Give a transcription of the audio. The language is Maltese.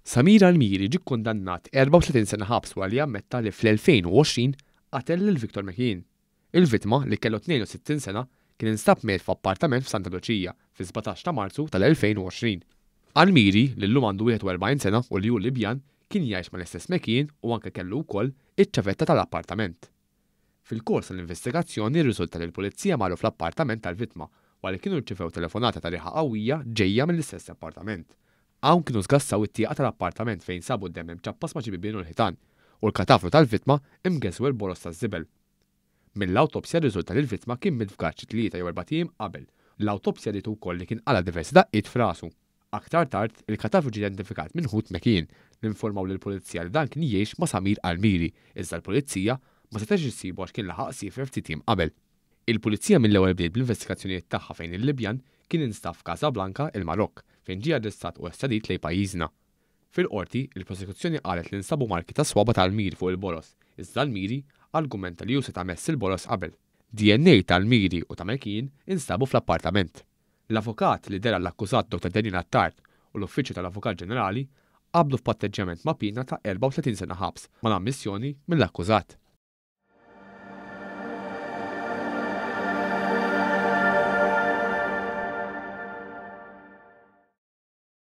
Samir Almiri ġie kkundannat 34 sena ħabs wara li ammetta li fl-2020 qatel lil Victor McKean. Il-vittma, li kellu 62 sena, kien instab mejjet f'appartament f'Santa Luċija fis-17 ta' Marzu tal-2020. Almiri, li llum għandu 41 sena u li hu Libjan, kien jgħix mal-istess McKean u anke kellu wkoll iċ-ċavetta tal-appartament. Fil-kors tal-investigazzjoni rriżulta li l-Pulizija marru fl-appartament tal-vittma wara li kienu rċevew telefonata ta' riħa qawwija ġejja mill-istess appartament. Hawn kienu sgassaw it-tieqa tal-appartament fejn sabu d-demm imċappas ma' xi bibien u l-ħitan, u l-katavru tal-vittma imgeżwer boroż taż-żibel. Mill-awtopsja rriżulta li l-vittma kien miet fgat xi tlieta jew erbat ijiem qabel. L-awtopsja wriet ukoll li kien qala' diversi daqqiet f'rasu. Aktar tard, il-katavru ġie identifikat minn ħut McKean, li informaw lill-Pulizija li dan kien jgħix ma' Samir Almiri, iżda l-Pulizija ma setgħetx issibu għax kien laħaq siefer ftit jiem qabel. Il-Pulizija mill-ewwel bdiet bl-investigazzjonijiet tagħha fejn il-Libjan kien instab f'Casablanca, il-Marokk, fejn ġie arrestat u estradit lejn pajjiżna. Fil-Qorti, il-Prosekuzzjoni qalet li nstabu marki ta' swaba' ta' Almiri fuq il-boroż, iżda Almiri argumenta li hu seta' mess il-boroż qabel. DNA ta' Almiri u ta' McKean instabu fl-appartament. L-avukat li deher għall-akkużat Dottor Daniel Attard u l-Uffiċċju tal-Avukat Ġenerali qablu f'patteġġjament ma' piena ta' 34 sena ħabs mal-ammissjoni mill-akkużat.